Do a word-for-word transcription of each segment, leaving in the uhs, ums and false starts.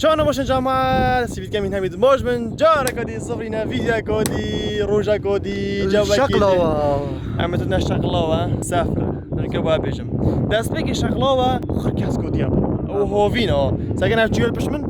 Çana baş in cemaet, sivît kemîn hemî baş bin. Careka dî zivrîne, vîdyoka dî, rojeka dî, cewekî dî. Şeqlawa. Em tu ne şeqlawa, sefre. Nike ba bêjim. Destpêkê şeqlawa xir kesko diye. O hovîn o. Segen ev çiyol piş min.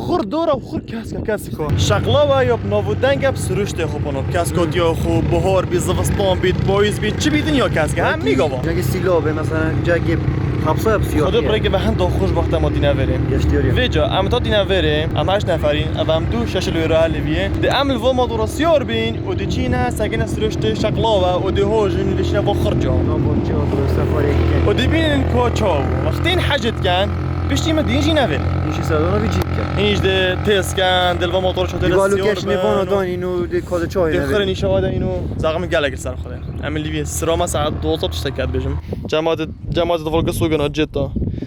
Xir dora xir keska kesko. Şeqlawa yo bi nav û denge bi siruştê xwe bano. Kesko diye xwe, bihar bî, zivistan bî, payîz bî, çi bî dinya keske. Hem mî gava. Cegê sîlo be, mesela cegê hapsa hep siyah. Xwedê birêke ve hendo xweş wexta ma tîne verê. Geştiyarî. Vêca, em ta tîne verê, em heşt neferîn, ev em du şeş li wêra heliviyê. Di em li vo motora siyar bîn û di çîne sekine siruştê şeqlawa û di hojin û di şine vo xirca. Tamam, çi oldu, seferê. Û di bînin ku çaw. Wextên hecet ken, piştî me dîn jî nevê. Hîn jî serdana vî cî dikin. Hîn jî di têz ken, di li vo motora çotê li siyar bin. Di valo keşnê vana danîn û di kaze çayê nevê. Di xirê nîşewa de îno. Zaxim gelek li ser xwe de. Em li vî sirama saet dozdeh tiştek ket bêjim. Cemaat, cemaat di volga sogana ceta.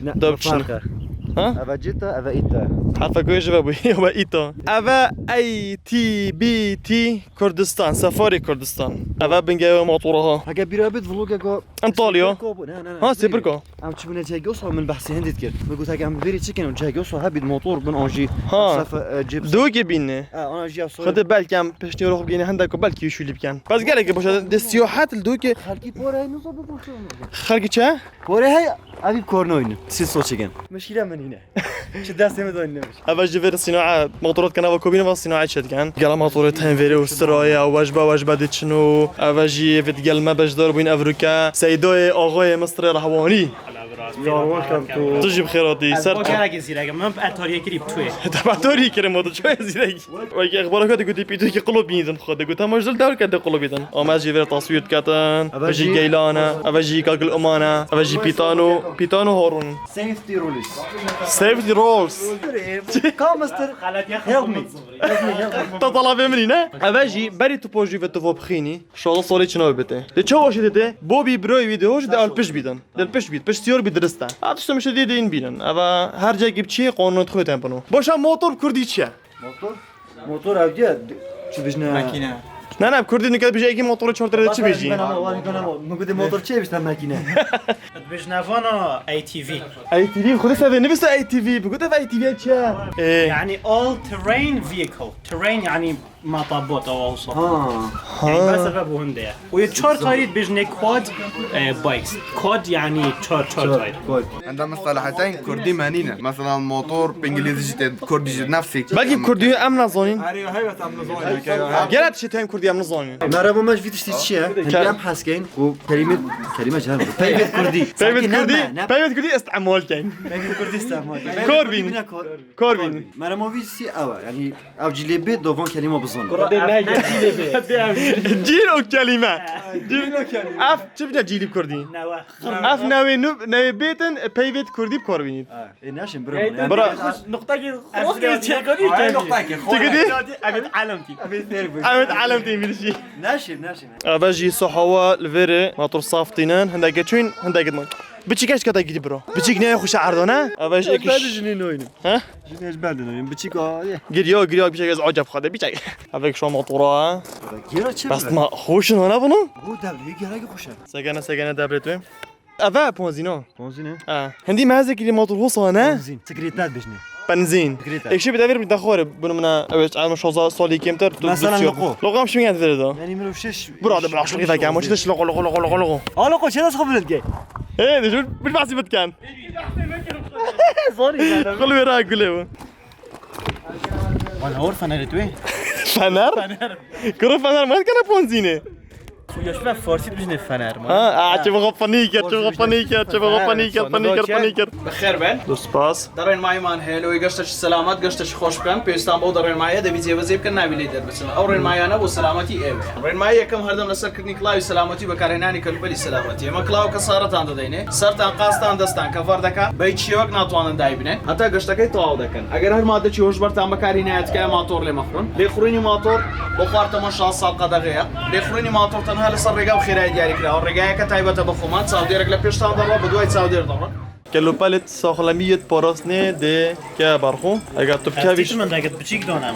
Ne, dev çin. Fark e. Ha? Eve ceta, eve îta. Harfa ku ji ve bû, eve îta. Eve A T B T Kurdistan, Safari Kurdistan. Eve bingewe motora ha. Heke bîra bit vlogeka Antalya. Sêpirko, ne, ne, ne. Ha, Sêpirko. Em çi bûne cegê wisa min behsê hindî dikir. Min got heke em vêrê çi kin, cegê wisa hebît motor bin an jî. Ha. Sef, e, cip. Dûkê bîne. E, an jî ya soyê. Xwedê belkî em piştî rûx bigihîne hindek ku belkî wî şûlî bikin. Bes gelekî boş e, de siyahet li dûkê. Xelkî pore heye, nizo biboşe. Xelkî çi? Pore heye, evî kornoyne. Siz soçigen. Mişkîle min hîne. Çi destê min de nemiş. Eve ji vêr sînae motorot kena ve kobîne ve sînae çêdiken. Gela motorê tên vêrê û sirayê ew wejbe wejbe diçin û eve jî vêt gel me beşdar bûyn evruke. Seydoyê axayê Misirê Rehwanî. You are welcome to. Tu jî bi xêr hatî. Ser çav. Gelekî zîrek, min etariyê kirî bi tu yê. Te bi etariyê kirim, tu çawa zîrek? Wekî exbaraka digotî pîtûkî qilo bînîdim xwe. Digota ma ji dil dewr ke de qilo bîtin. Ama ez jî vêr taswîr diketin. Eve jî geylane. Eve jî kakil umane. Eve jî pîtano. Pîtano horun. Safety rules. Safety rules. Ka Mister, help me. Help me, help me. Ta talabê min î ne? Eve jî berî tu pojî ve tu vo bixînî. Şola solê çi navê bite. Lê çawa şidê te? Bobî broy wî de hoj de alpiş bîdin. Dilpiş bît, pişt siyor bî dirist e. Ha tiştê mişe dê dê in bînin. Eva her cekî biçî qonun xwe ten bino. Boşa motor bi kurdî çi ye? Motor? Motor ev diye, çi bijne? Makine. Ne ne, bi kurdî nike bijî ekî motorê çortere de çi bijî? Min gudi motor çi bijne makine? Bijne vana A T V. A T V, xwedê sevê nivîse A T V, bi gute A T V çi ye? Ee. Yani all terrain vehicle. Terrain yani Matabot ew wisa. Ha. Ha. Bes eve bû hinde ye. Û yê çar tayî dibêjin quad, e, bikes. Quad yani çar, çar tayî. Quad. Enda mistalahetên kurdî me nîne. Mesela motor, bi îngilîzî jî tê, kurdî jî nefsî. Belkî kurdî em nazanin. Erê, heyvet em nazanin. Gera tiştê tên kurdî em nazanin. Merhaba, me ji vî tiştî çi ye? Hindî em hes kein ku kelîme, kelîme çi hene? Peyvêt kurdî. Peyvêt kurdî, peyvêt kurdî îstimal kein. Peyvêt kurdî îstimal kein. Kor bîn. Kor bîn. Kor bîn. Merhaba, vî sî ew e. Yani Ev cîlê bê, dovan kelîma bizan. Kura, ev ne cîlê bê. Cîl û kelîme. Cîl û kelîme. Ev çi bîne cîlî kurdî? Newe. Ev newê nû, newê bêtin, peyvêt kurdî bi kor bînît. Ha, ê neşin bira. Ey, bira. Nuqtakî xos kê çêkanî. Ay, nuqtakî xos. Çi gidî? Ev ê elem tî. Ev ê fêr bû. Ev ê elem tî, bilişî. Neşin, neşin. Eve jî sahawa li vêrê, motor saf tînin, hindek çûn, hindek man. Biçîk eşketa gidî bira. Biçîk neyê xwe şe'erdane. Eve jî ekiş. Jinî noyne. He? Jin ez berdin oyun, biçik a, ye. Giriyor, giriyor, bir şey, acayip kadar bir şey. Avec şu motora. Gera çi? Bas ma hoşun ona bunu. Bu devre gerek hoşa. Segene, segene devre tu. Eve ponzino. Ponzino? Ha. Hindi mezek ile motor hosa ne? Ponzin. Sekreter bejne. Benzin. Sekreter. Ekşi bir devir bir daha var. Bunu buna evet, ama şu za soli kemter. Mesela loko. Loko am şimdi geldi dedi o. Yani miro şiş. Burada bir aşırı da gelmiş. Loko, loko, loko, loko, loko. Aa, loko, çe nasıl kabul etken? Hey, de bir bahsi bitken. Zor yani. Kul vera gule bu. Wala or fenerê tu yê? Fener? Fener. Kuru fener mi kana ponzîne? Xuya şuna farsî bijne fener mi? Ha, a, çi bixwe panik ya, çi bixwe panik ya, çi bixwe panik ya, panik ya, panik ya. Bi xêr ben. Spas. Derên mayman heye, lewê geşte şi selamet, geşte şi xweş bikin. Pêstan bo derên maye de vî cêvezê bikin, navî lê derbisin. Ew rên mayana bo selametî ew e. Rên maye yekem her dem li ser kirinî kilavî selametî û bekarhênanî kelûpelî selametî. Ema kilaw kesaretan dideyne. Sertan, qastan, destan kefer deke. Bey çiyek natwanin daybine. Heta giştekê tewaw dekin. Eger her madde çi hişbertan bekarî neyetike, mator lê mexwin. Lêxurînî mator bo xwartema şaş sal qedexê ye. Lêxurînî mator tenha li ser rêga bi xêrayî diyarî kira. Rêgayeke taybet e bi xwe me. Çavdêrek li pêştan de re, bi duayî çavdêr de re. Kelopelêt saxlemiyêt parastinê dê ke berxo. Eger tu bikevî Tişt min deket biçîk dona.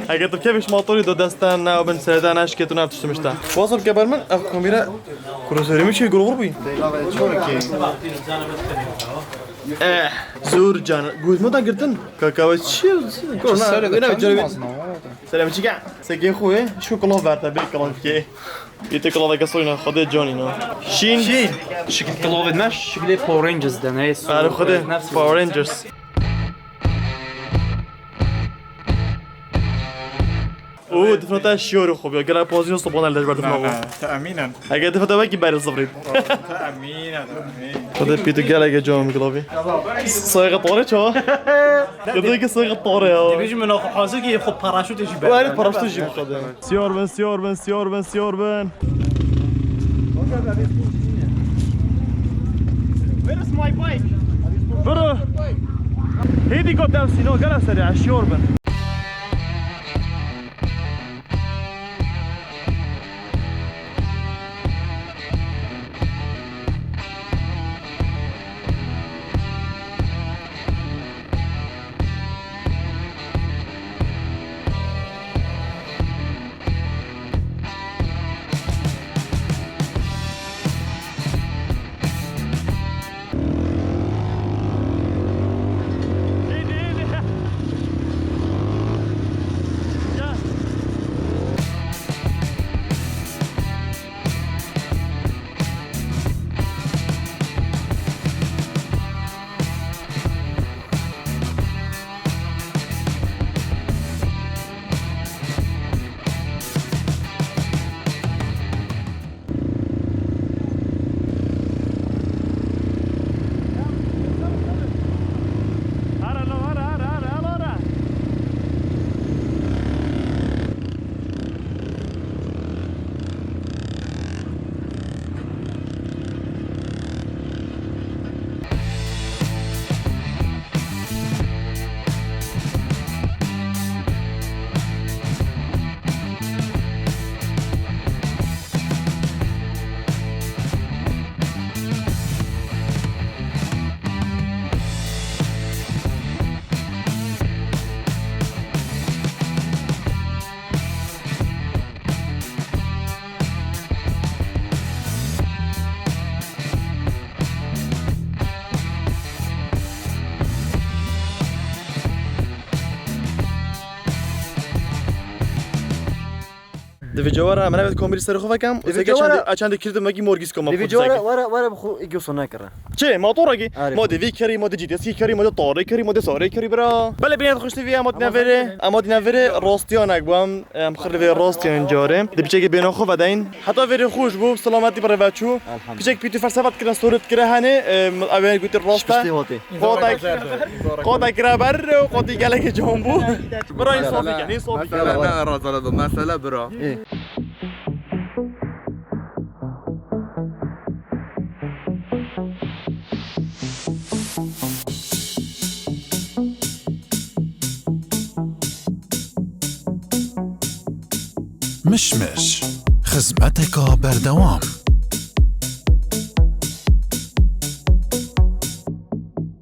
Eger tu bikevî motorî do deste ne bin serede ne şikê tu ne tiştim işte. Wazam ke ber min, ev kamera kuroseri mi şey gurur bû. Eh, zor can. Guzma da girtin. Kaka ve çi? Korona. Selam çiçek. Selam çiçek. Seke xwe, şu kulağı ver tabi kulağı ke. Yê te kilaveke soyna, Xwedê canî na. Şîn. Şîn. Şikil kilavê me, şiklê Power Rangers de ne? Erê Xwedê, Power Rangers. Oo, difna te şiyorê xwe biya. Gela pozîyon stopan elde ji ber difna xwe. Te emîn in. Eger difna te wekî berê zivrî. Te emîn in, te emîn. Xwedê pî tu geleke can kilavî. Soyeke tore çawa? Xwedê ki soyeke tore ya. Dibêjim min xwe hazir ki xwe paraşûtê jî ber. Were paraşûtê jî xwe de. Siyor bin, siyor bin, siyor bin, siyor bin. Where is my bike? Bro. Hêdî got ev sîno gela serê eşyor bin. Di vê cewara min evet komîrî serê xwe vekem. Di vê cewara çendê kirdim wekî morgî skoma. Di vê cewara were were bi xwe îgyo sona kira. Çi? Motorekî? Arê. Ma de vî kirî, ma de G T S kî kirî, ma de tarê kirî, ma de sarê kirî bira. Belê bînê xweş vî, em hatine verê. Em hatine verê rastiyanek bû em. Em xirli vê rastiyan carê. Di piçekê bêna xwe vedeyin. Heta verê xweş bû, selametî bi rê ve çû. Elhamdülillah. Piçek pîtû felsefe dikire, soru dikire henê, em, ew ê gotî rast e. Şikistê hatê. Qotek, qotek kire ber û qotî gelekê can bû. Bira însafî ke, însafî ke. Mesele ne razala do, mesele bira. Ê. Mişmiş, xizmeteka berdewam.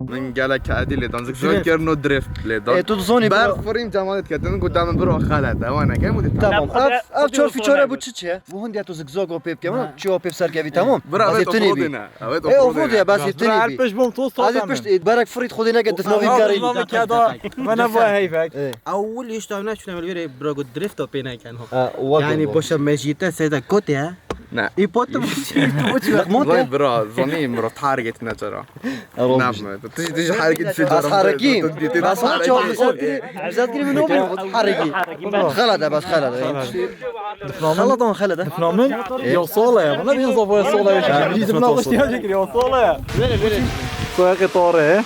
Min gelek kedî lê dan, zik zor kirin û drift lê dan. E, tu dizanî ber bira. Firîn cemalet ketin, gote min bira xelet e, wana ke, mûdî. Tamam. Ev, ev çar fîçare bu çi çi? Bu hundiya tu zigzago pê bike, çiyo pê serkevî, tamam? Bira, evet, tu nê bî. Evet, e, offroad ya, bas tu nê bî. Her pêş bom toz. Hadi pişt, e, berek firît xwedê neke difnavî bikarî. Navê keda, me ne va heyvek. E. Ewil hiç tane çûne, ewil verê bira got drift o pê neken ho. Ha, wa yani got. Boşa mejîte seyda kotê he. Ne. Î potim. Lixmon te. Vay bira, zanî mira target ne cara. Erol. Napme. Tu, tu ji herekî dişî. Ez herekî. Ez herekî. Bizat girî min nobî. Herekî. Xelat e, bes xelat e. Xelat an xelat e. Difnamin. Ya sala ya. Bana bir zafa sala ya. Bizim ne alıştı ya, ya sala ya. Soyaqê tore.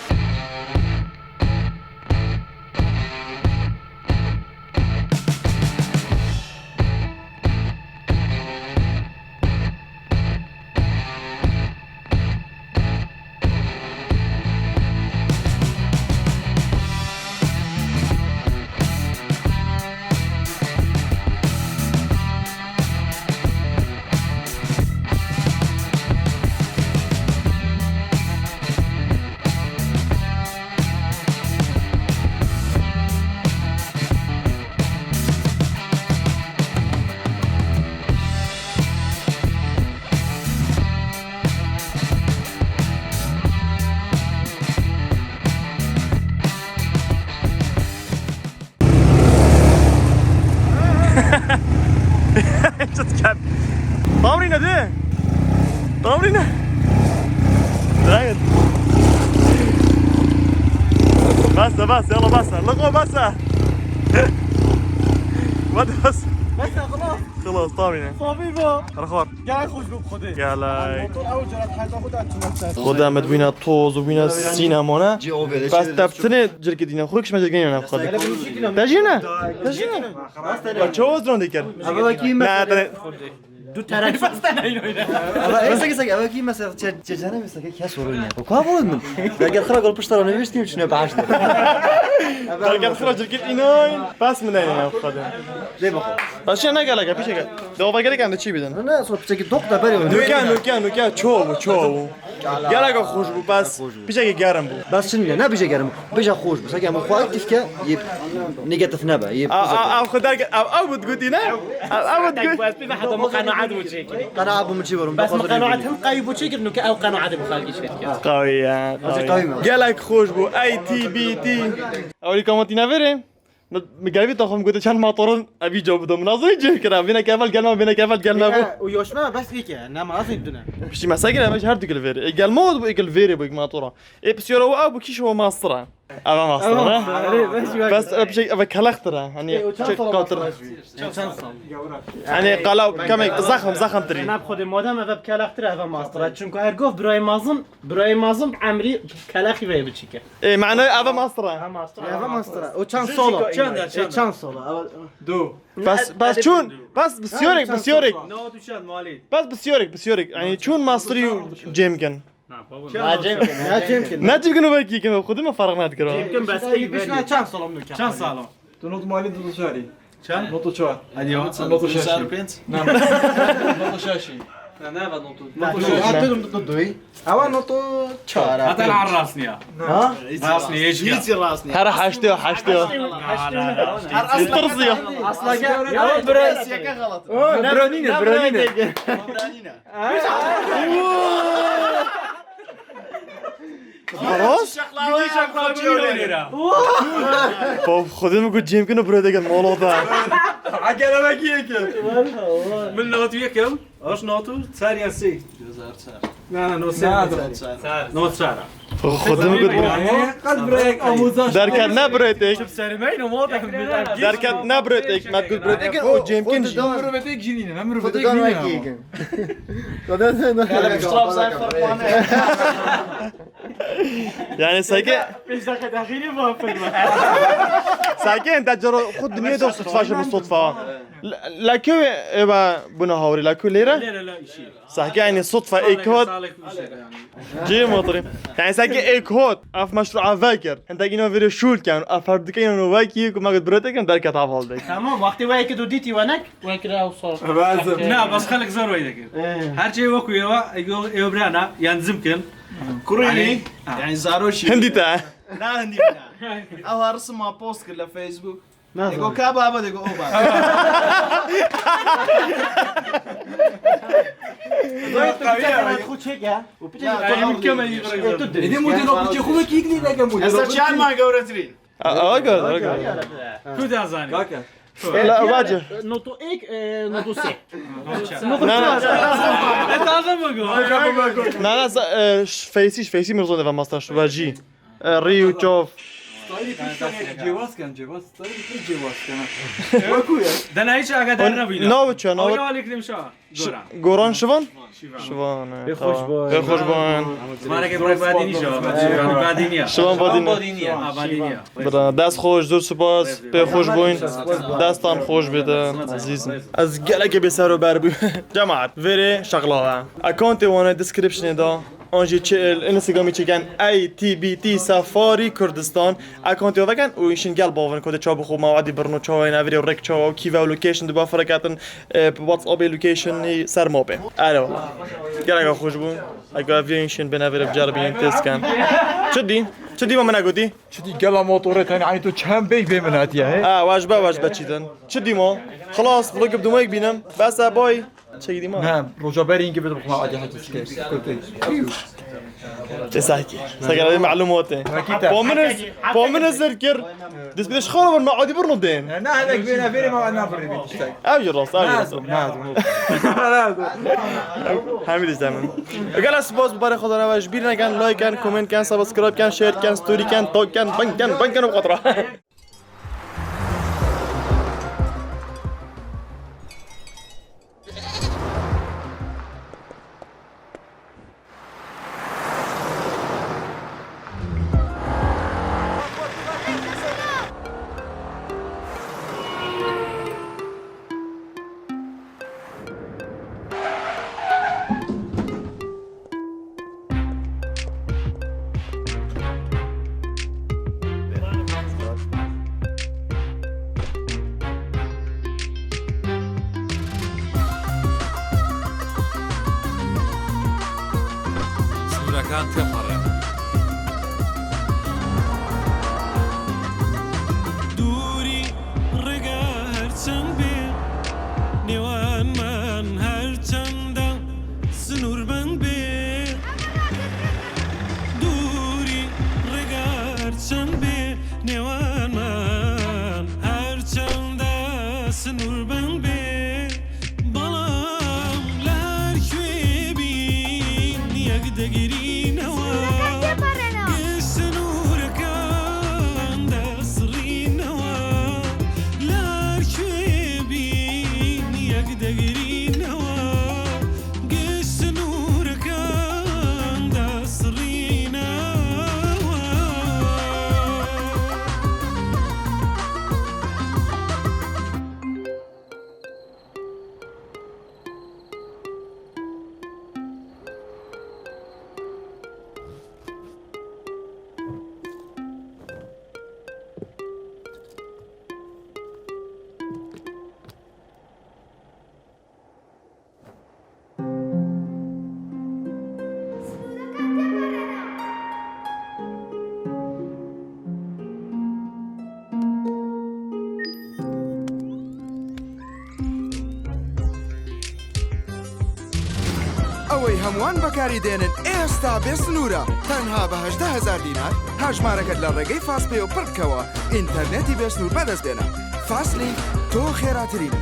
Tamrîne de. Tamrîne. Bas de bas, yalla bas. Lego bas. Hadi bas. Bas, xelas. Xelas, tamrîne. Sabî bu. Rexor. Gel, xweş bû xwedê. Gel ay. Motor ew cara heta xwe de çimek ser. Xwedê me dibîna toz û bîna sînemane. Bas teptinê cirkê dîne. Xwe kişme cirkê dîne xwedê. Te jî ne? Te jî ne? Çawa zran dikir? Eva wekî me. Ne, te Du terek bas te neyno. Eva ey seke seke eva ki mesela çe çe cene mesela ki kes sorun ya. Ko ka bolun. Belki xira gol piştara ne viştim çine baş. Belki xira cirkit inoyn. Pas mı neyno ya xwedê. De bak. Baş ne gel gel pişe gel. De ova gerek anda çi bidin. Ne so pişe ki dok da beri. Nuke nuke nuke çoğu çoğu. Gelek xweş bû, bes pişekî germ bû. Bes çi ne, ne pişekî germ bû. Pişekî xweş bû. Seke em xwe aktif ke, yê negatif nebe, yê A, a, pozitif. A, xwe derke, a, a, bû digotî ne? A, a, bû digot. Bes bi heta me qenaet bû çêkirî. Qenaet bû min çi verim, Bes bi qenaet hin qey bû çêkir, nuke ew qenaet bû xelkî çêkir. Qawî ya, Qawî. Gelek xweş bû. A T B T. Ewlî kamatî neverê? Mi, mi gelvî taxum gote çend matorin evî ca bido. Min azî cih kira. Vêne kevel gelma, vêne kevel gelma bu. Û yoşma bes vî ke. Ne ma azî dune. Piştî me sekir eve ji her du kil vêrê. E, gelma bu kil vêrê bu motora. E, pisyora û ew bu kîş o mastra. Eve mastra, ne? Bes e, pişek eve kelextir e. Hani çek katir. Çend sal? Hani qala kemek zexm, zexm tirî. Ne xwedê madem eve kelextir eve mastra. Çünkü her gof birayê mazin, birayê mazin emrî kelexî ve biçike. E, manayê eve mastra. Eve mastra. O çend solo? Çend, çend. E, çend solo? Eve- Du. Bes, bes çûn, bes bi siyorek, bi siyorek. Ne o düşen mali? Bes bi siyorek, bi siyorek. Yani çûn mastri û cêm kin. Ne cêm kin. Ne cêm kin û belkî kin. Xwedî me farq nedikir. Cêm kin bes ey bişna çend solo mı? Çend solo? Tu not mali du çarî. Çend? Not çar. Hadi ya. Not şaşî. Pênc. Ne, not şaşî. Ne, ne, not. Not şaşî. Hatta not doy. Ewa not çar. Hatta al rasniya. Ha? Rasniya, hiç. Hiç rasniya. Her haştı, haştı. Her asla. Tırsı ya. Asla gel. Ya, biraz yaka galat. Bronine, bronine. Bronine. Baros? Şaklawa ya. Bav, xwedê min got cêm kin û birê degel molo da. Agere me kiye ke. Min not yekem. Aş not û çar ya sê. Göz ar çar. Na, na, no sê. Na, no çar. No çar. Xwedê min got. Qal birek amuza. Derket ne birê tek. Serime ino mo da. Derket ne birê tek. Me got birê tek o cêm kin jî. Mürüvvetek jinine, mürüvvetek jinine. Zaten sen de. Yani seke Pêş dakika daxînê bu filme. Seke ente cero xud dinyê do sutfa şe sutfa. La kewê eva buna hawrî la kewê lêre. Lêre la işi. Seke yani sutfa ek hot. Cê motorim. Yani seke ek hot. Af meşru avekir. Ente ino vire şul ken. Af her dike ino vaki ku maget brote ken derket haval dek. Tamam, wextê we ki do dîtî wenek. Wekira ew sor. Lazim. Na, bas xelk zor weyde kin. Ee. Her şey wek yewa, ew brana, yan zim kin. Kurênî. Yani, ha. Yani zaroşî. Hindi te. Na hindi na. Ew her sima post kir le Facebook. Dego ka baba, dego o baba. Xwe çek ya. Edi modelo xwe çek xwe ki ne ke modelo. Esa çan ma gevretirî. Awa gör, awa gör. Tu da zanî. Kaka. La, bace. Noto ek, e, noto se. Na, na. E, taze mi go? Na, na, sa- e, ş- feysi, feysi mi rozon deva masta şu baci. E, riu çof. Stayî pir şo cevaz ken, cevaz. Stayî pir cevaz ken. Weku ya. Dena hiç aga der nabîna. Navi çe, navi. Awa aleyküm şa. Goran. Goran Şivan? Şivan. Şivan, e, Pê xweş tamam. Bû. Pê xweş bûn. Zimaneke birek Badînî jî, Şivan Badînî ya. Şivan Badînî. Ha, Badînî ya. Bira, dest xweş, zor spas. Pê xweş bûn. Destan xweş bidin, ezîzim. Ez gelekê bê ser û ber bûm. Cemaat, verê şeqlawa. Accountê wan ê descriptionê da. An jî çi Instagramî çêken A T B T Safari Kurdistan. Accountê veken û îşin gel bavin ku de çawa bi xwe mawedî birno, çawa yê nevirê û rêk çawa û kî ve û location diba fireketin. E, bi WhatsAppê locationî ser mapê. Erê wala. Gelek xweş bû. Ego ev yê şin bêne vêre biceribînin test ken. Çi dî? Çi dî ma min negotî? Çi dî gela motorê tenê eynî tu çend bêj bê min hatiye he? Ha, waj be, waj be çîtin. Çi dî ma? Xilas, vlog bi dumeyek bînim. Bes e, bay. Çek dî ma? Ne, roja berî îngî bidim xwe adi hekî sikê. Kotê. Çe sahkî. Sahkî, malûm ote. Wekî te. Po min ez, po min ez zir kir. Dest bi dest xora bir ma adi bir nodên. Ne, ne, ne, bêne, bêne, ma na bir bir tiştek. Ev jî rast, ev jî rast. Nazım, nazım. Hemî dîs demin. Gela spas bi barê xwe de nava ji bîr nekin, like ken, comment ken, subscribe ken, share ken, story ken, tag ken, bang ken, bang ken û xatra. Sînoreken têparêne. دووری ڕێگا هەرچەند بێ، نێوانمان هەرچەندە سنووربەند بێ. دووری ڕێگا هەرچەند بێ، نێوانمان هەرچەندە سنووربەند بێ، بەڵام لە هەر کوێ بین یەک دەگرینەوە. گشت سنوورەکان دەسڕینەوە. لە هەر کوێ بین یەک دەگرینەوە. گشت سنوورەکان دەسڕینەوە. ئەوەی هەمووان بەکاری دێنن ئێستا بێ سنوورە، تەنها بە هەژدە هەزار دینار هەژمارەکەت لە ڕێگەی فاست پێ و پڕ بکەوە، ئینتەرنێتی بێ سنوور بەدەست بێنە. فاست لینک، تۆ خێراترین.